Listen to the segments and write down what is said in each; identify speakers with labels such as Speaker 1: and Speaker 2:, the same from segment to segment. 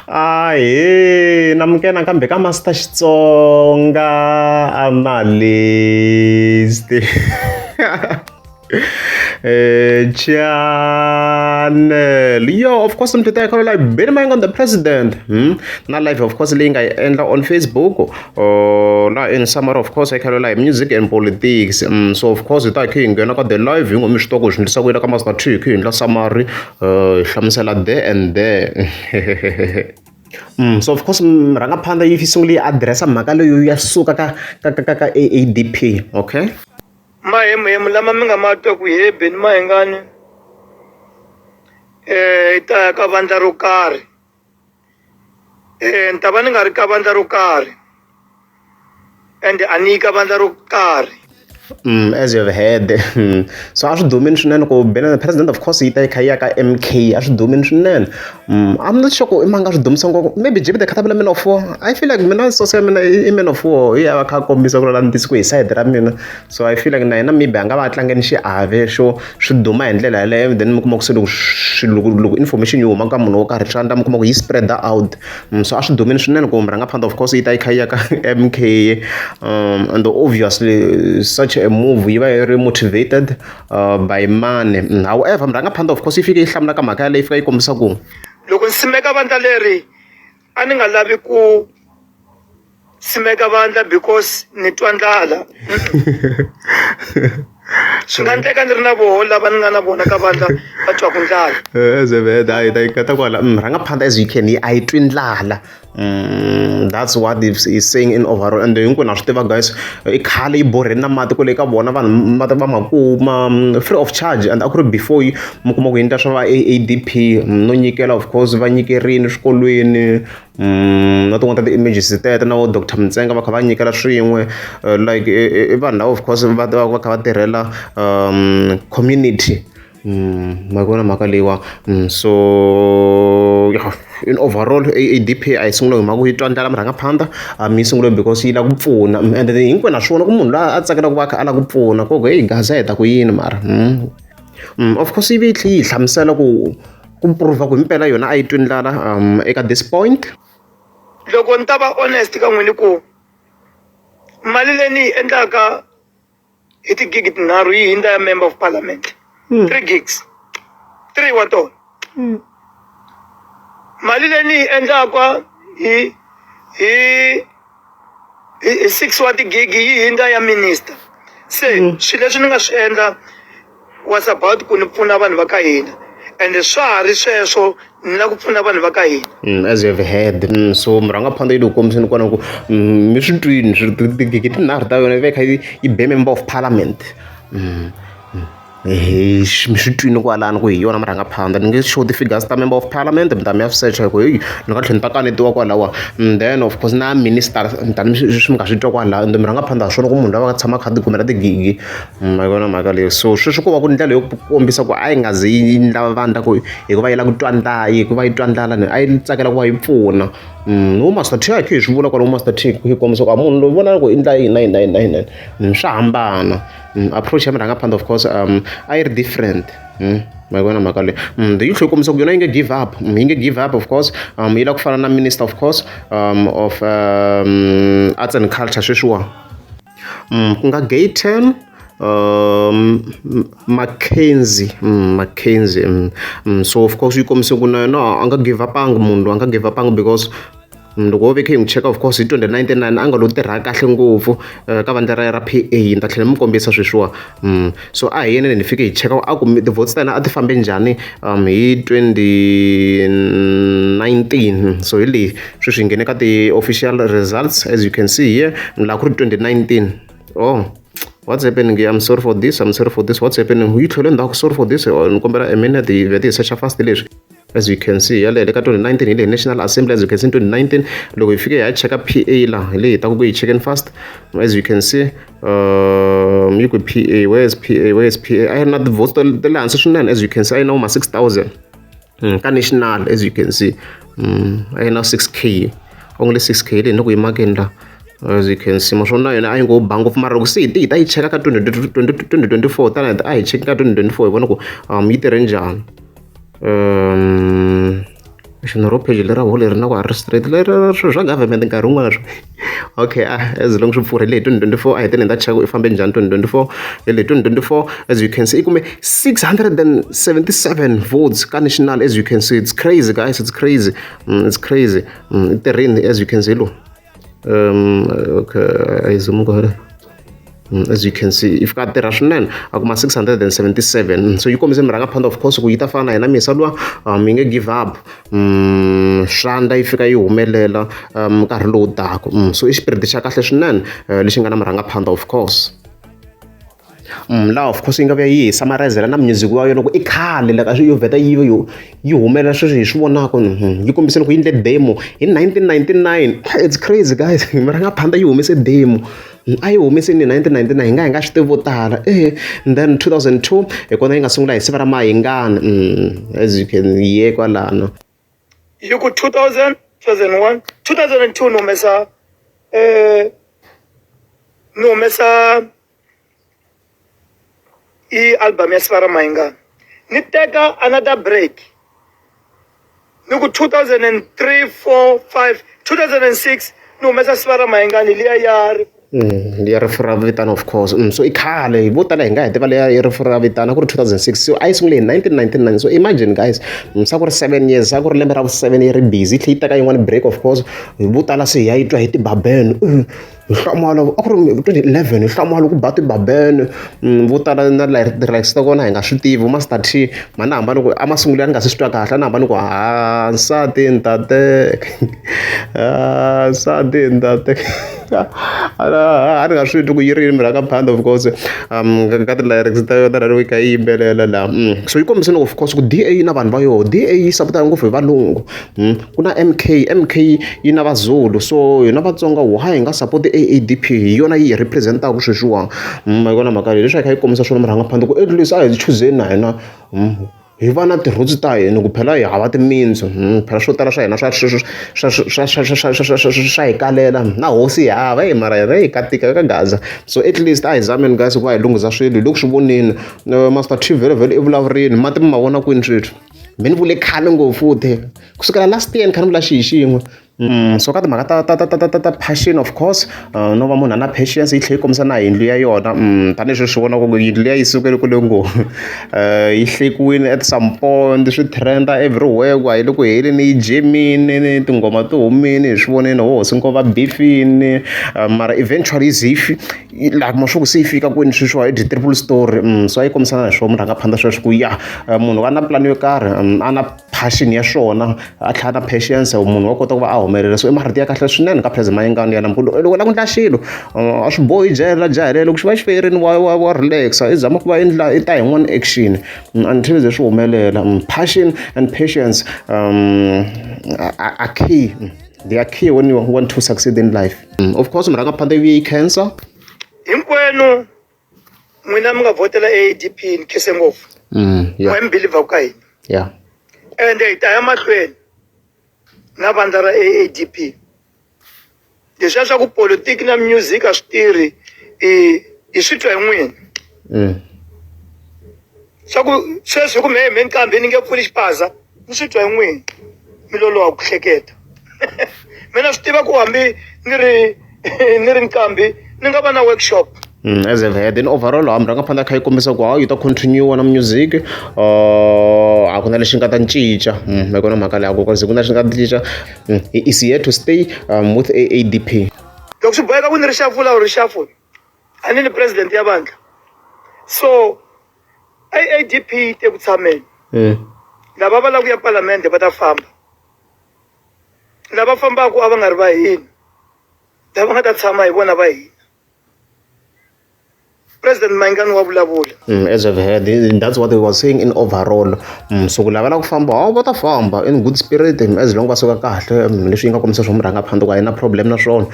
Speaker 1: Ahee namukela nakambe ka Master Xitsonga Analyst channel yo of course mi tita like Benny Mayengani the president Na live of course leyi nga yi endla on Facebook la in summer of course yi kha hi music and politics. So of course hi ta hi kha hi nghena ka the live hi ngo mi swi tiva ku hi swi endlisa ku yini ka Master T hi kha hi endla summary hi hlamusela there and there. So of course murhangaphandla yi sungule yi address-a mhaka leyo ya suka ka AADP, okay.
Speaker 2: Mahemuhemu lama mi nga ma twa ku he Benny Mayengani i ta ya ka vandla ro karhi ni ta va ni nga ri ka vandla ro karhi ende a ni yi ka vandla ro karhi.
Speaker 1: As you have heard, so a swi dumile swinene ku Benny the president of course yi ta yi kha yi ya ka MK, a swi dumile swinene. I'm not sure ku i mani nga swi dumisa ngopfu, maybe JB the Caterpillar Man of War. I feel like mina source ya mina i Man of War, hi ya va kha a kombisa ku la ni ku hi side ra mina. So I feel like na yena maybe a nga va a tlangeni xiave xo swi duma hi ndlela yaleyo, then mi kuma ku se loko swilo loko information yi huma ka munhu wo karhi swi endla mi kuma ku yi spread out. So a swi dumile swinene ku murhangaphandla of course yi ta yi kha yi ya ka MK, and obviously such a move yi va yi ri motivated by money. However, murhangaphandla of course yi fike yi hlamula ka mhaka yaleyo, yi fika yi kombisa ku
Speaker 2: loko ni simeka vandla leri a ni nga lavi ku simeka vandla because ni twa ndlala. Swi nga endleka ni ri na voho lava ni nga na vona ka vandla va twaku ndlala.
Speaker 1: Hayi ta yi kata kwala murhangaphandla as you can a yi twi ndlala. That's what is saying in overall, and hinkwenu ha swi tiva guys, i khale yi borheni na mati kwale ka vona vanhu mati va ma kuma free of charge, and a ku ri before yi mi kuma ku endla swa va AADP no nyikela, of course va nyikerini swikolweni na tin'wana ta ti-images teto na vo Doctor Mtsenga va kha va nyikela swin'we, like i vanhu lava of course va va kha va tirhela community. Ma yi vona mhaka leyiwa. So yeah, in overall AADP a yi sungula hi mhaka ku yi twa ndlala murhangaphandla, yi sungule because yi lava ku pfuna, and hinkwenu ha swi vona ku munhu loyi a tsakelaka ku va a kha a lava ku pfuna ku heyi Gaza hi ta ku yini mara. Of course yi ve yi tlhela yi hi hlamusela ku prove ku himpela yona a yi twi ndlala eka this point.
Speaker 2: Loko ni ta va honest ka n'wina ku mali leyi ni yi endlaka hi tigigi tinharhu yi hindza ya member of parliament. 3 gigs, 3 wa tona. Mali leyi ni yi endlaka hi 6 wa tigigi yi hindza ya minister. Se swilo leswi ni nga swi endla was about ku ni pfuna vanhu va ka hina, ende swa ha ri sweswo ni lava ku pfuna vanhu va ka hina.
Speaker 1: As you have heard, so murhangaphandla yi le ku kombiseni kona ku mi swi twini tigigi tinharhu ta yona yi va yi kha yi be member of parliament. Mi swi twini kwalano ku hi yona murhangaphandla, ni nge show ti-figures ta member of parliament, mi ta mi ya swi secha hi ku heyi ni nga tlhela ni ta kanetiwa kwalawa. Then of course na minister mi ta mi swi mi nga swi twa kwalaya, ende murhangaphandla ha swona ku munhu loyi a tshama a kha a ti kumela tigigi. Ma yi vona mhaka leyi. So sweswi ko va ku ndlela yo kombisa ku a yi nga ze yi endla vandla ku hikuva yi lava ku twa ndlala, hikuva yi twa ndlala ni a yi tsakela ku va yi pfuna. No Master T a hi kha hi swi vula kwala Master T hi kombisa ku a munhu loyi vona ku i endla yini na yini na yini na yini na yini, swa hambana. Approach ya murhangaphandla of course a yi ri different. Ma yi vona mhaka leyi. Yi tlhela yi kombisa ku yona yi nge give up, yi nge give up of course, yi lava ku fana na minister of course of arts and culture sweswiwa, ku nga Gayton Mackenzie, Mackenzie. So of course yi kombise ku na yena a nga give up-angi munhu loyi, a nga give up-angi because loko wo ve kha hi n'wi cheka of course hi 2099 a nga lo tirha kahle ngopfu ka vandla ra ra PA, ni ta tlhela mi kombisa sweswiwa. So a hi yeneni hi fike hi cheka a ku ti-votes ta yena a ti fambe njhani hi 2019. So hi leyi sweswi hi nghene ka ti-official results, as you can see here, laha ku ri 2019. Oh, what's happening here? I'm sorry for this, I'm sorry for this, what's happening? Yi tlhele ndzhaku, sorry for this, ni kombela a minute hi vhete hi search fast leswi. As you can see yaleyo ka 2019 hi le National Assembly, as you can see 2019 loko hi fike hi ya cheka PA la hi leyi hi ta ku hi checking fast, as you can see yi ku PA, where is PA, where is PA? A yi ri na ti-votes ta le hansi swinene, as you can see a yi na ma 6000 ka national, as you can see a yi na 6K, only 6K leyi ni ku yi makeni la, as you can see. Maswona yona a yi ngo ba ngopfu, mara loko se hi ti hi ta yi cheka ka 2024, tana a hi cheki ka 2024 hi vona ku yi tirhe njhani. Xana ro page lera ho leri na ku a ri straight leri swilo swa government nkarhi wun'wana swi okay as long swi pfurile hi 2024 a hi teni hi ta cheka i fambe njhani 2024 hi le 2024. As you can see, i kume 677 votes ka national. As you can see, it's crazy, guys, it's crazy. It's crazy. I tirhini, as you can see lo. Okay, a yi zoom kwala. As you can see, if ka tirha swinene a kuma 677. So yi kombise murhangaphandle, of course, ku yi ta fana na hina misa luwa, yi nge give up, swandla yi fika yi humelela nkarhi lowu taka. So i xipiriti xa kahle swinene lexi nga na murhangaphandle, of course. Laha of course yi nga vuya yi hi summarizela na music wa yona ku i khale like a swi yo vheta yi yi humelela sweswi hi swi vonaka. Yi kombisile ku yi endle demo hi 1999. It's crazy, guys. Murhangaphandle yi humese demo, a yi humesini hi 1999, hi nga swi tivi vo tala e. And then 2002 hi kona yi nga sungula hi siva ra Mayingani. As you can ye kwalano.
Speaker 2: Yi ku 2000, 2001, 2002 ni humesa ni humesa i album ya Siva ra Mayingani. Ni teka another break, ni ku 2003, 4, 5, 2006 ni humesa Siva ra Mayingani liya ya
Speaker 1: Ya rifu ra vitana, of course. So i khale vo tala hi nga hi tiva leya ya rifu ra vitana ku ri 2006. So a yi sungule hi 1999. So imagine, guys, sa ku ri 7 years, sa ku ri lembe ra vu 7 yi ri busy, yi tlhe yi teka yin'wana break. Of course, vo tala se hi ya yi twa hi tibabene. Hi hlamala a ku ri 2011, hi hlamala ku ba tibabene. Vo tala na lyrics ta kona hi nga swi tivi. Master T mhani hambani ku a masungulweni a ni nga se swi twa kahle, a ni hambani ku ha nsati ni ta teka, ha nsati ni ta teka, a ni nga swi twi ku yi ri yini murhangaphandle. Of course, ka ti-lyrics ta yona na loko yi kha yi yimbelela laha. So yi kombisile, of course, ku DA yi na vanhu va yoho. DA yi sapota ngopfu hi valungu. Ku na MK, MK yi na Vazulu. So hina Vatsonga, why hi nga support AADP? Hi yona yi hi representaka sweswiwa. Ma yi vona mhaka leyi leswi a yi kha yi kombisa swona murhangaphandle ku at least a hi chuzeni na hina, hi va na ti-roots ta hina, ku phela hi hava timintsu. Phela swo tala swa hina swa hi kalela na hosi hi hava eyi mara hina hi katika ka Gaza. So at least a hi zameni, guys, ku va hi lunghisa swilo. Hi le ku swi voneni. Master T vhele vhele i vulavurini mati mi ma vona kwini sweswi. Me ni vule khale ngopfu futhi kusukela last year ni kha ni vula xihi xin'we. So ka timhaka ta passion, of course, no va munhu a na patience, yi tlhela yi kombisa na yindlu ya yona. Tanihileswi swi vonaka ku yindlu liya yi sukele kule ngopfu, yi hlekiwile at some point, swi trend-a everywhere ku a yi le ku heleni, yi jemini, tinghoma ti humini, hi swi vonini ho hosi nkova bifini, mara eventually yi ze yi like ma swi ku se yi fika kwini sweswiwa i triple story. So a yi kombisana hi swona murhangaphandle sweswo ku ya munhu va na plan yo karhi, a na passion ya swona, a tlhela na patience, munhu wa kota ku va a humelela. So i marito ya kahle swinene ka President Mayengani ya ku loko la ku endla xilo, a swi bohi jahela jahela, loko xi va xi feyerini wa relaxa, i zama ku va endla i ta hi yin'wana action until ze swi humelela. Passion and patience are key. They are key when you want to succeed in life. Of course, murhangaphandle yi cancer.
Speaker 2: Hinkwenu n'wina mi nga vhotela AADP, ni khense ngopfu. N'we mi believer ka hina. Ende hi ta ya mahlweni na vandla ra AADP. Leswiya swa ku politiki na music a swi tirhi i hi swi twa hi n'wina. Swa ku sweswi ku mehe me nqambi ni nge pfuli xipaza, ni swi twa hi n'wina, mi loloha ku hleketa. Mina swi tiva ku hambi ni ri nqambi ni nga va na workshop.
Speaker 1: As I've heard in overall, ha murhangaphandle kha yi kombisa ku ha yi ta continue na music, a ku na lexi nga ta cinca. Hi kona mhaka leyi, a ku ku na lexi nga ta cinca. He is here to stay with AADP.
Speaker 2: Loko swi boheka ku ni ri xafula u ri xafula, a ni ni president ya vandla. So AADP yi te ku tshameni. Lava va lava ku ya palamende va ta famba, lava fambaka a va nga ri va hina, lava nga ta tshama hi vona va hina. President Mayengani wa vulavula.
Speaker 1: As I've heard, that's what he was saying in overall. So ku lavela ku famba, hawu va ta famba in good spirit as long va suka kahle. Leswi yi nga kombisa swo murhangaphandle ku a yi na problem na swona.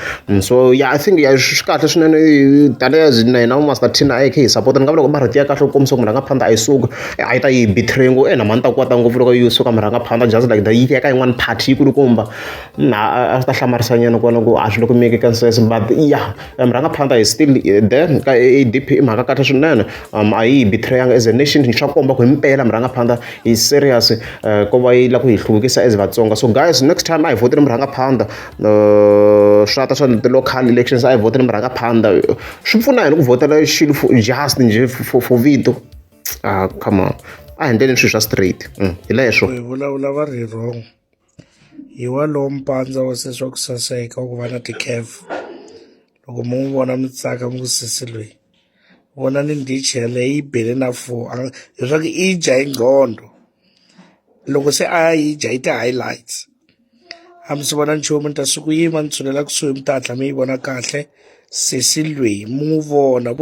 Speaker 1: So yeah, I think yeah, swi kahle swinene tanihi as na hina Master T na a yi kha hi support. Ni nga vula ku marito ya kahle ku kombisa ku murhangaphandle a yi suki, a yi ta yi betray ngopfu na mhani ta kwata ngopfu loko yi suka murhangaphandle just like that, yi ya ka yin'wana party yi kulukumba. A swi ta hlamarisanyana kona ku a swi le ku make sense, but yeah, murhangaphandle is still there ka AADP. happy, i mhaka kahle swinene. A yi hi betrayanga as a nation, swa komba ku himpela murhangaphandla hi serious ko va yi lava ku hi hluvukisa as Vatsonga. So guys, next time a hi vhoteni murhangaphandla, swa ta swa ti-local elections, a hi vhoteni murhangaphandla. Swi pfuna yini ku vhotela xilo just njhe for vito? Ah, come on, a hi endleni swilo swa straight. Hi leswo.
Speaker 3: Hi vulavula va ri wrong hi walowo mpandza wa sesi wa ku saseka wa ku va na ti-curve. Loko mi n'wi vona mi tsaka, mi ku sesi loyi vona ni ndichi yaleyo yi bele na four, leswaku i dya hi nqondo. Loko se a ya yi dya yi ti-highlights, a mi se vona nchumu. Ni ta suka yima ni tshunela kusuhi, mi ta hatla mi yi vona kahle. Sesi loyi mi n'wi vona.